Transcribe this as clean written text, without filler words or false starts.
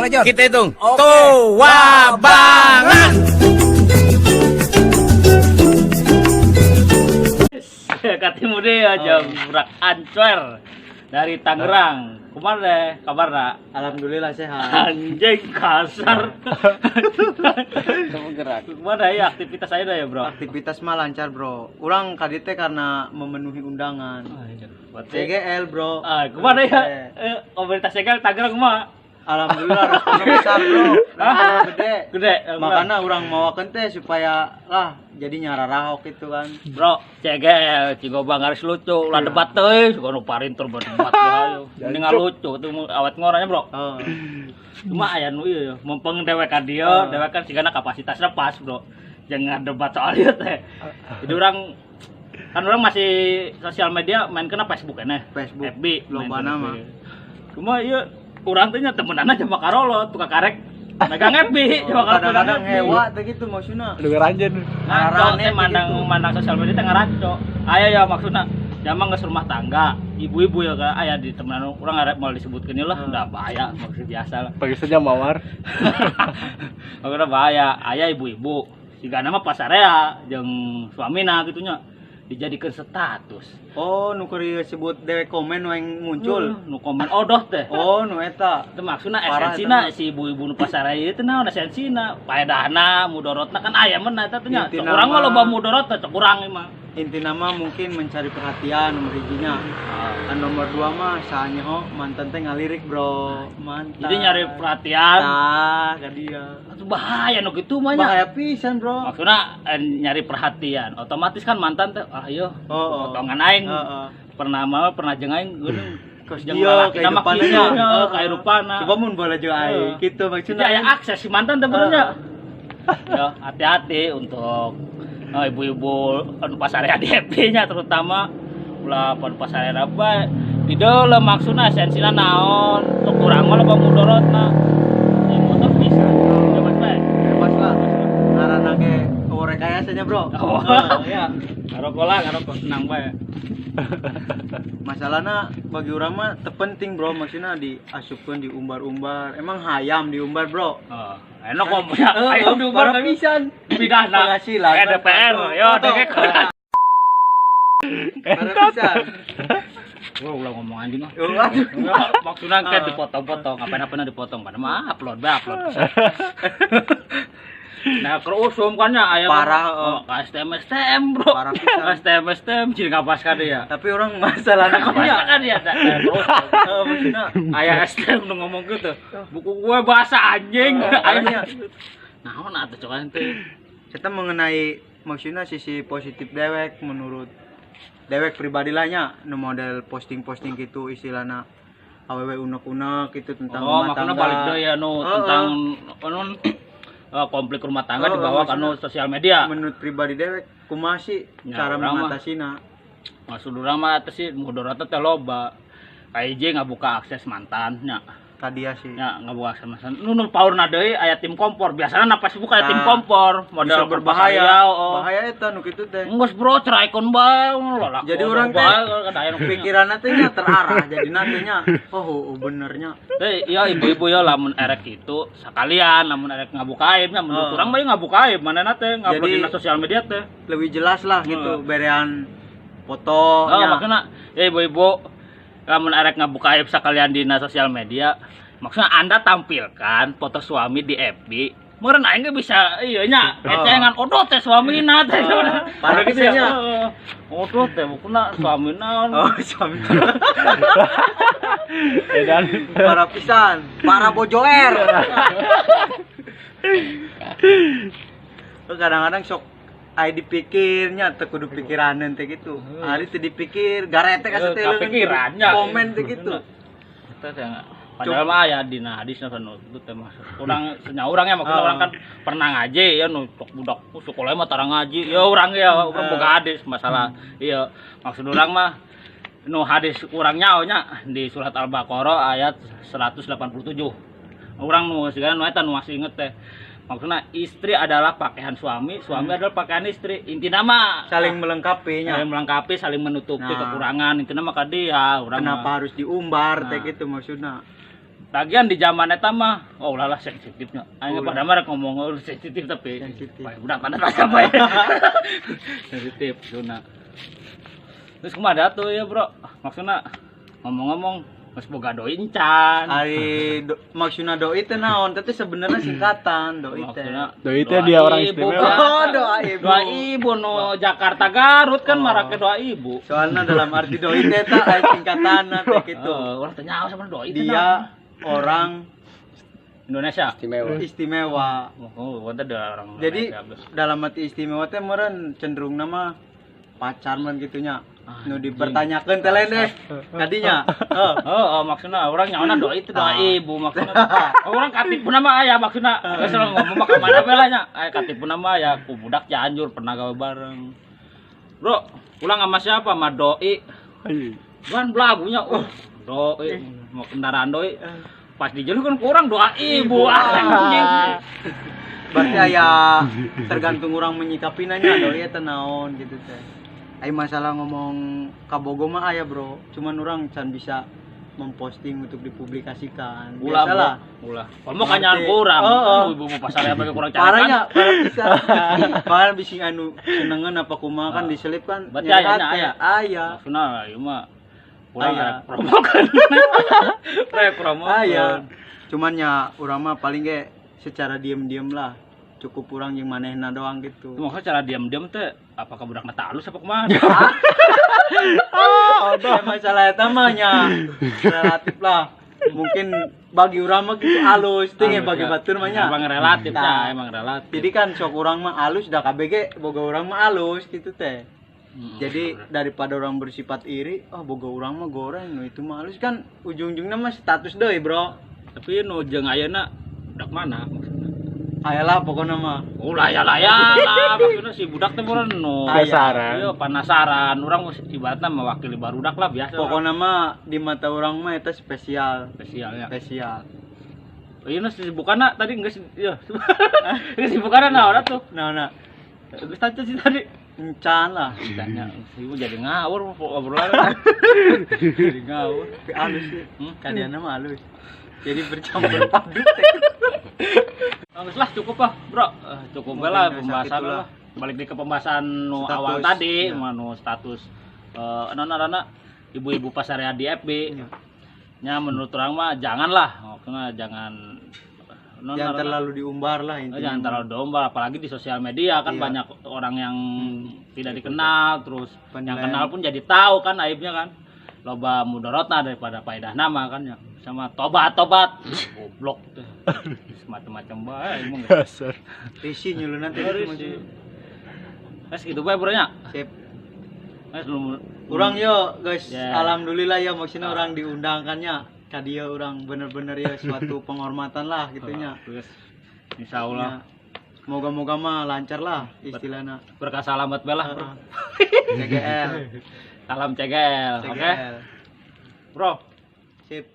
Boleh, Jon. Kita hitung. Oke. Tua banget. Katimu deh aja burak ancuer dari Tangerang. Kumaha deh kabarna? Alhamdulillah sehat. Anjing kasar. Gerak. Kumaha ya aktivitas saya dah ya, Bro? Aktivitas mah lancar, Bro. Urang kadi teh karena memenuhi undangan. Berarti CGL, Bro. Ah, kumaha ya? Komunitas CGL Tangerang kumaha? Alhamdulillah responnya besar, Bro. Responnya gede. Gede. Makanya urang mawakeun teh supaya lah jadi nyararahok gitu kan. Bro, CGL Cigobang garis lucu, ulah debat teuing, suka nu parintur berdebat ayo. Mending lucu tuh awet ngoranya, Bro. Oh. Cuma aya nu ieu ya, mumpung dewek ka dieu, dewek kan sigana kapasitasnya pas, Bro. Jangan debat soal ieu teh. Jadi urang kan urang masih sosial media main kena Facebook keneh. Facebook. FB Lobana mah. Cuma ieu urang teh nya temenan aja sama Karolo, tukang karek megang FB, Oh, sama Karolo megang kadang-kadang FB. hewa teh gitu maksudna. Dengar aja nih. Ngaco Ngarane teh mandang gitu. mandang sosial media teh ngaraco. Aya ya maksudna zaman geus rumah tangga, ibu-ibu ya ka aya di temenan urang arek mau disebutkeun lah, udah bahaya maksud biasa lah. Pagi saja mawar. Maksudna bahaya, aya ibu-ibu. Sigana mah pasarea jeung suamina gitu nya dijadikeun status. Oh, nu keur disebut dewek komen nu yang muncul. Nu komen odoh teh. Oh, nu eta. Itu maksudna Parah esensina eta mah. si ibu-ibu nu pasarea ieu teh naon esensina? Paedahna, mudorotna kan aya mah eta teh nya. Intina Cek urang mah mah. loba mudorot teh cek urang ieu mah. Intina mah mungkin mencari perhatian nomor hijinya. Kan nomor dua mah sahanya ho mantan teh ngalirik, Bro. Mantan. Jadi nyari perhatian. Tah, ka dia. Itu bahaya nu kitu mah nya. Bahaya pisan, Bro. Maksudna nyari perhatian, otomatis kan mantan teh ah ieu Oh, oh. potongan aing. Heeh. Pernah mah pernah jeung aing geuning. Kos Jeung dia lalaki nama kehidupannya. kieu, Heeh. kahirupanna. Coba mun boleh jeung aing Heeh. gitu Jadi maksudna. aya akses si mantan teh bener nya. Ya, hati-hati untuk ibu-ibu anu pasarea di FB-nya terutama ulah anu pasarea bae. Di dalam maksudna esensina naon, sok urang mah loba mudorotna. Ya motor bisa. Bebas bae. Bebas lah. Ngaranna ge eueuh rekayasa nya, Bro. Oh. Heeh, ya. Ngarokok lah, ngarokok tenang bae. Masalahna bagi urang mah teu penting, Bro. Maksudna diasupkeun diumbar-umbar. Emang hayam diumbar, Bro. Oh, enak kok punya. Heeh, Ayo diumbar parah pisan. Pidana. Penghasilan. DPR, yo dengek. Parah pisan. Gua ulah ngomong anjing ah. Yo, aduh. Maksudnya kan dipotong-potong, apa-apa dipotong, padahal mah upload bae upload. Nah, kerusum kan ya aya Parah, oh. oh, ka STM STM, Bro. Parah pisan. STM STM jadi ngapas ka dia. Tapi orang masalahna Ngapas nya. kan dia da, terus. Heeh, maksudna Aya STM nu ngomong gitu. Buku gue bahasa anjing. Parahnya. Naon atuh cokan teh. Kita mengenai maksudnya sisi positif dewek menurut dewek pribadi lah nya nu model posting-posting gitu istilahna awewe unek-unek gitu tentang Oh, rumah makanya tangga. balik deui ya nu Heeh. tentang anu konflik rumah tangga Heeh, dibawa maksudna kanu sosial media. Menurut pribadi dewek kumaha sih Ya, cara urang mah. mengatasina? Maksud urang mah teh sih mudorotna teh loba. KIJ ngabuka akses mantan nya. Ka dia sih. Nya ngabuka akses mantan. Nu nu powerna deui aya tim kompor. Biasana na Facebook aya tim Nah, kompor, model bisa berbahaya. Pasariau, oh. Bahaya eta nu kitu teh. Enggeus bro, ceraikeun bae lalaki. Jadi urang teh kan aya nu pikiran. Pikiranna teh nya terarah jadi teh nya. Oh, oh benernya. Teh iya ibu-ibu ya lamun erek itu sakalian lamun erek ngabuka aib nya menurut Oh. urang mah ieu ngabuka aib manehna teh ngupload Jadi- dina sosial media teh. Lebih jelas lah gitu Heeh. berean foto Oh, nya. maksudna ya ibu-ibu lamun arek ngabuka aib sakalian dina sosial media, maksudnya Anda tampilkan foto suami di FB. Meureun aing ge bisa iya nya, ecengan odoh teh suamina teh. Parah Gitu ya. pisan nya. Heeh. Odoh teh bukuna suamina. Oh, suami. Edan. Para pisan, para bojoer. Kadang-kadang sok ai dipikirnya teu kudu pikiraneun teh gitu. Ari teu dipikir, garete ka teh Kapikirannya. Komen teh gitu. Eta teh padahal mah aya dina hadis nu itu teh mah. Urang senya urang ya maksudna urang kan pernah ngaji ya nu sok budak sekolah mah tara ngaji. Ya urang ya urang boga hadis masalah. Iya, maksud urang mah nu hadis urang nyaho nya di surat Al-Baqarah ayat 187. Urang nu sigana nu eta nu masih inget teh. Maksudna istri adalah pakaian suami, suami adalah pakaian istri. Intina mah Saling melengkapi nya. saling melengkapi, saling menutupi Nah. kekurangan. Intina mah ka dia urang Kenapa mah. harus diumbar teh Nah. gitu maksudna? Lagian di zaman eta mah, oh ulah lah sensitifnya. Aing pada mah rek ngomong oh, sensitif tapi. Sensitif. Wah, budak tanda tanya bae. Sensitif zona. Terus kumaha tuh ya, Bro? Maksudna ngomong-ngomong geus boga doi encan. Ari maksudna doi teh naon? Teh sebenarnya singkatan doi teh. Maksudna Doi teh dia orang ibu, istimewa. biasa. Oh, doa ibu. Doa ibu no Jakarta Garut kan marake doa ibu. Soalnya dalam arti doi teh tah aya singkatan teh gitu. Heeh, urang teh nyaho sama doi teh Dia orang Indonesia. Istimewa. istimewa. Oh, urang teh da orang Jadi Indonesia. dalam arti istimewa teh meureun cenderung nama pacar meureun gitu nya. Nu Anjing. dipertanyakeun teh lain deh. Kadinya. Heuh. Oh, oh maksudna orang nyaona doi itu doa ibu maksudna. Orang katipuna mah aya maksudna. Geus lah ngomong mah ka mana we lah nya. Aya katipuna mah aya ku budak Cianjur pernah gawe bareng. Bro, pulang sama siapa? Sama doi. Kan belagunya, doi mau kendaraan doi. Pas di jalan kan kurang doa ibu anjing. Berarti aya tergantung orang menyikapi nanya doi eta naon gitu teh. Ai masalah ngomong kabogo mah aya, Bro. Cuman orang can bisa memposting untuk dipublikasikan. Ulah, Biasalah. bro. Ulah. Kalau mau kanyaan kurang, Oh, oh. ibu-ibu pasar ya bagi kurang carakan. Parahnya, parah bisa. Parah bisi anu senengan apa kumaha kan diselip kan. Berarti nyeri aya nya, hati. aya. Aya. Maksudna ieu mah kurang Aya. rek promokeun. Rek promokeun. Aya. Cuman ya urang mah paling ge secara diem-diem lah. Cukup urang jeung manehna doang gitu. Itu maksudnya cara diam-diam teh apakah budak mata halus apa kumaha? Ya, masalah eta mah nya relatif lah. Mungkin bagi urang mah gitu halus, teh Halus, bagi ya. batur mah nya. Emang relatif Nah. ya, emang relatif. Jadi kan sok urang mah halus da KBG boga urang mah halus gitu teh. Jadi daripada orang bersifat iri, oh boga urang mah goreng, nu itu mah halus kan ujung-ujungnya mah status deui, Bro. Tapi nu jeung ayeuna budak mana maksudna? Ayolah pokoknya mah. Ulah ya lah ya lah maksudna si budak teh meureun nu Penasaran. Iya, penasaran. Urang ibaratna mewakili barudak lah biasa. Pokoknya mah di mata orang mah eta spesial, spesialnya. spesial. Iya, nu sibukanna tadi geus ieu. Geus sibukanna naon atuh? Nah, nah, Geus tadi sih tadi. encan lah. Tanya, ibu jadi ngawur obrolan. Jadi ngawur. Tapi halus sih. Hmm? Kadiana mah halus. Jadi bercampur padu teh. Bagus lah cukup lah, Bro. Cukup Mungkin lah udah pembahasan sakit lah. Balik di ke pembahasan nu Status, awal tadi, ya. nu status nona ibu-ibu pasarea di FB. Iya. Nya menurut orang mah janganlah, maksudnya jangan non, Jangan nana- terlalu diumbar lah intinya. jangan terlalu domba apalagi di sosial media kan Iya. banyak orang yang tidak dikenal terus yang Penilaian. kenal pun jadi tahu kan aibnya kan loba mudorotna daripada faedah nama kan ya sama tobat tobat goblok teh macam-macam bae emang Dasar. Risih nyulunan teh gitu maksudnya. Wes gitu bae bro nya. Sip. Wes lu Urang yo guys, Ya. alhamdulillah ya maksudnya orang diundangkannya. Ka dieu urang bener-bener ya suatu penghormatan lah gitu nya. Terus insyaallah Ya. Moga-moga mah lancar lah istilahnya. berkah salamat bae lah bro. CGL. Salam CGL, oke? CGL. Bro, Sip.